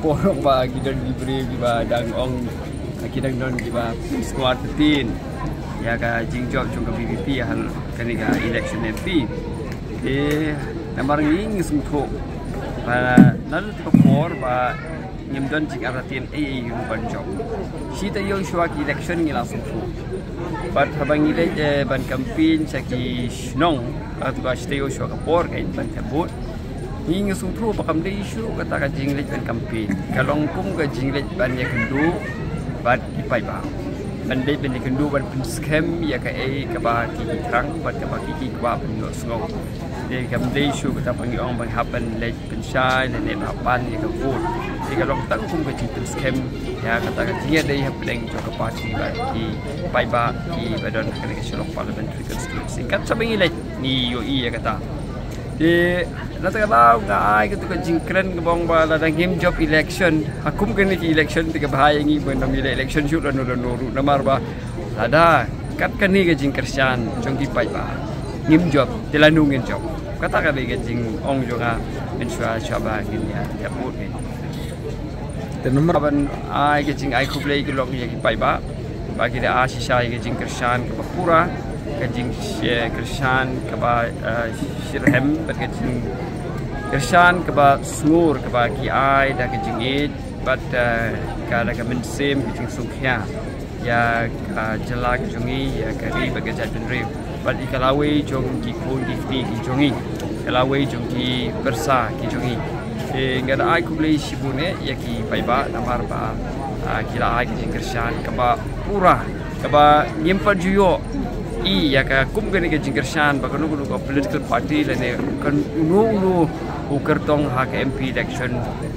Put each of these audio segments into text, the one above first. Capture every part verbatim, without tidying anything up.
Por ba ki don ki briew kiba dang ong, ki dang don kiba sngewthuh ïa ka jingjop jong ka VPP ha kane ka election MP. Te namar ngi ngi sngewthuh ba naduh ka por ba ngim don jingartatien ei ei ïa u ban jop. Shi taïew shuwa ki election ngi la sngewthuh. Bad haba ngi leit, eh, ban campaign sha ki shnong, ha katu ka shi taïew shuwa ka por ka ban thep vote, ngi ngi sngewthuh ba kam dei shuh kata ka jingleit ban campaign. Ka long kum ka jingleit ban ïakynduh bad ki paidbah. Ban leit ban ïakynduh ban pynskhem ïa kaei kaba ki ki thrang bad kaba ki ki kwah ban ïohsngew. Te kam dei shuh kata ba ngi ong ba ngi hap ban leit pynshai lane ban pan ïa ka vote. Te ka long tang kum ka jingpynskhem ïa kata ka jingïadei hapdeng jong ka party bad ki paidbah kiba don ha kane ka Shillong Parliamentary Constituency. Katba ngi leit ngi ïohi ïa kata. Te na kata ka daw nga ai katu ka jingkren kaba ong ba lada ngim jop election ha kum kane ka election te kaba bha ïa ngi ban ym ïaleh election shuh lano lano ruh namar ba lada kat kane ka jingkyrshan jong ki paidbah ngim jop, te lano ngin jop? Kata ka dei ka jingong jong nga mynshuwa shuwa ba ngin ïa, ïa vote. Te namar ban ai ka jingai khublei ka long ïa ki paidbah ba ki da ai shisha ïa ka jingkyrshan kaba pura, ka jingkyrshan kaba, eh, shitrhem bad ka jingkyrshan kaba sngur kaba ki ai da ka jingïeit bad, eh, ka da ka mynsiem ka jingsngewkhia ïa ka jylla ka jong ngi, ïa ka ri bad ka jaitbynriew bad ïa ka lawei jong ki khun ki kti ki jong ngi, ka lawei jong ki pyrsa ki jong ngi. Te nga da ai khublei shibun eh ïa ki paidbah namar ba, ah, ki la ai ka jingkyrshan kaba pura kaba ngim pat ju ïohi ïa ka kum kane ka jingkyrshan ba kano kano ka political party lane kan uno uno u kyrtong ha ka MP election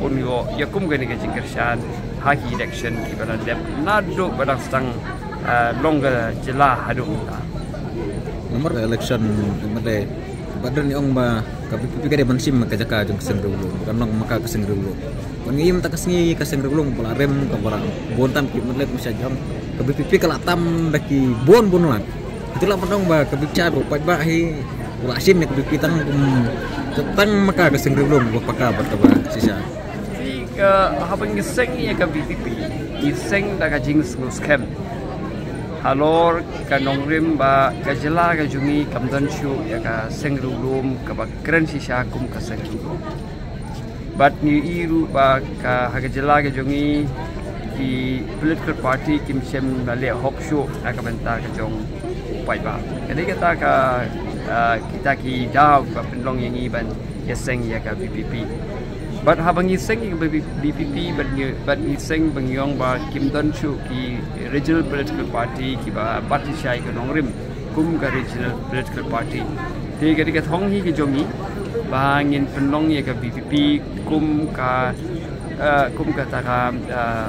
un ïoh ïa kum kane ka jingkyrshan ha ki election kiba la dep naduh ba dang sdang, ah, long ka jylla haduh mynta. Namar election mynta ba don ong ba ka VPP ka dei ban shim ka jaka jong ka Seng Riewlum, kan long ma ka ka Seng Riewlum. Ban ngi ïa mynta ka sngi ka Seng Riewlum ba la rem kaba la bun tam ki mlep masa jong ka VPP ka la tam da ki bun bun lak. Kata la ban ong ba ka VPP cha ba pat ba hi la shim ïa ka VPP tang kum tang ma ka ka Seng Riewlum ba paka ba ta ba shisha. Te ka haba ngi seng ïa ka VPP ngi seng da ka jingsngewskhem halor ka nongrim ba ka jylla ka jong ngi kam don shuh ïa ka Seng Riewlum kaba kren shisha kum ka Seng Riewlum. Bad ngi ïohi ruh ba ka ha ka jylla ka jong ngi ki political party kim shym la leh hok shuh na ka bynta ka jong u paidbah. Ka dei kata ka, ah, kita ki daw ba pynlong ïa ngi ban ïa seng ïa ka VPP. Bad haba ngi seng ïa ka VPP bad ngi, bad ngi seng ba ngi ong ba kim don shuh ki regional political party kiba bat shisha ïa ka nongrim kum ka regional political party. Te ka dei ka thong hi ka jong ngi ba ngin pynlong ïa ka VPP kum ka, eh, kum kata ka, eh,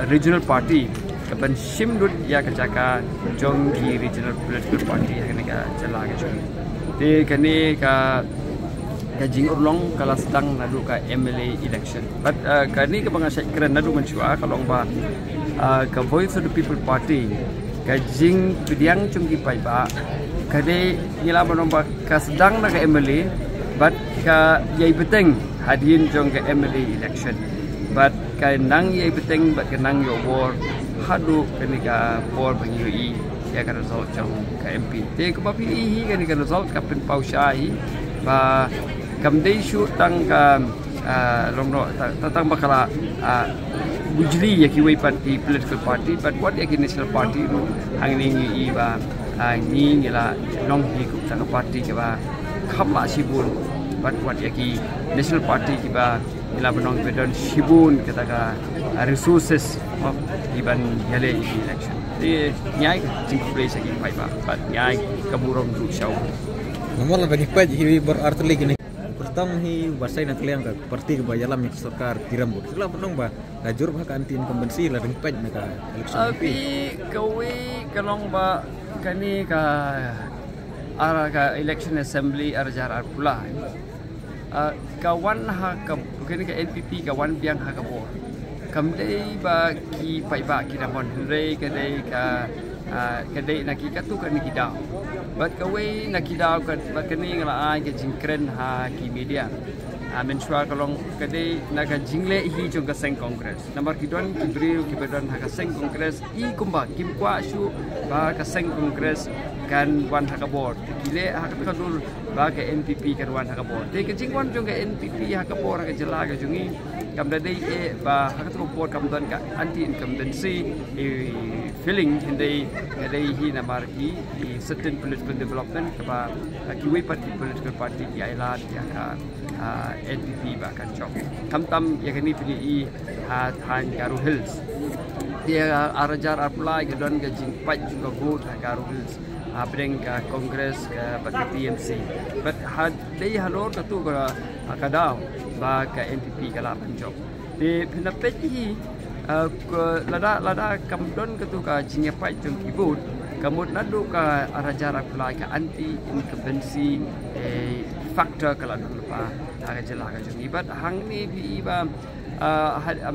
regional party ka ban shim lut ïa ka jaka jong ki regional political party ha kane ka jylla ka jong ngi. Te kane ka ka jingurlong ka la sdang naduh ka MLA election. Bad, eh, kane kaba nga shait kren naduh mynshuwa ka long ba, eh, ka Voice of the People Party ka jingpdiang jong ki paidbah ka dei ngi lah ban ong ba ka sdang na ka MLA bad ka ïai bteng hadien jong ka MLA election. Bad ka nang ïai bteng bad ka nang ïoh bor haduh kane ka por ba ngi ïohi ïa ka result jong ka MP. Te kumba phi ïohi hi kane ka result ka pynpaw shai hi ba kam dei shuh tang ka, ah, long noh ta-, ta-, tang ba ka la, ah, bujli ïa kiwei pat ki political party bad wat ïa ki national party ruh hangne ngi ïohi ba, ah, ngi ngi la long hi kum tang ka party kaba kham lah shibun bad wat ïa ki national party kiba ngi la ban ong ba don shibun kata ka, ah, resources, oh, ki ban ïaleh ïa ki election. Te ngi ai ka jingkhublei sha ki paidbah bad ngi ai ka burom ruh sha u. Namar lada ngi peit hi bor artylli kine. Kyrtong hi ba shai na tliang ka party kaba ïalam ïa ka sorkar Tirambud. Ngi la ban ong ba ka jur ba ka anti incumbency lada ngi peit na ka election. Ah, MP. Phi kawei ka long ba kane ka ar ka election assembly ar hajar arphew lai. Ah, ka wan ha ka, kane ka NPP ka wan biang ha ka bor. Kam dei ba ki paidbah ki dang mon, hynrei ka dei ka, ah, ka dei na ki katto katne ki daw. Bad kawei na ki daw ka, bad kane nga la ai ka jingkren ha ki media. A mynshuwa ka long ka dei na ka jingleh hi jong ka seng Congress. Namar ki don ki briew kiba don ha ka seng Congress i kumba kim kwah shuh ba ka seng Congress kan wan ha ka bor. Ki leh ha ka dur ba ka N P P kan wan ha ka bor. Te ka jingwan jong ka N P P ha ka bor ha ka jylla ka jong i kam da dei eh ba ha ka dur bor kam don ka anti incumbency feeling, hynrei ka dei hi namar ki certain political development kaba kiwei pat ki political party ki ai lad ïa ka N P P ba kan jop. Khamtam ïa kane phi i ha thaiñ Garo Hills. Te ar hajar arphew lai ka don ka jingpait jong ka vote ha Garo Hills hapdeng ka Congress bad ka T M C. Bad ha dei halor katu ka daw ba ka N P P ka lah ban jop. Te phin da peit hi lada lada kam don katu ka jingïapait jong ki vote, ka mut naduh ka ar hajar arphew lai ka anti incumbency factor ka la don lypa ha ka jylla ka jong i. Bad hangne phi i ba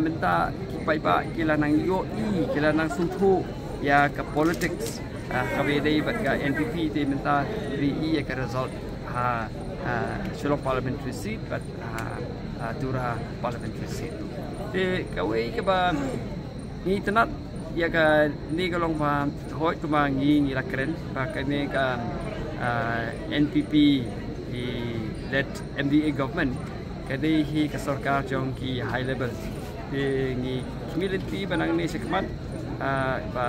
mynta ki paidbah ki la nang ïohi, ki la nang sngewthuh ïa ka politics kaba dei bad ka N P P. Te mynta phi i ïa ka result ha Shillong parliamentary seat bad Tura parliamentary seat. Te kawei kaba ngi tnat ïa kane ka long ba hoi kumba ngi ngi la kren ba kane ka N P P led M D A government ka dei hi ka sorkar jong ki high level. Te ngi khmih lynti ba nangne shakhmat ba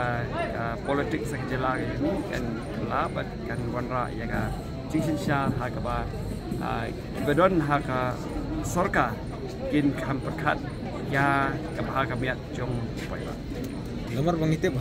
politics ha ka jylla ka jong ngi kan kylla bad kan wanrah ïa ka jingsynshar ha kaba kiba don ha ka sorkar kin kham pyrkhat ïa ka bha ka miat jong u paidbah. Namar ba ngi tip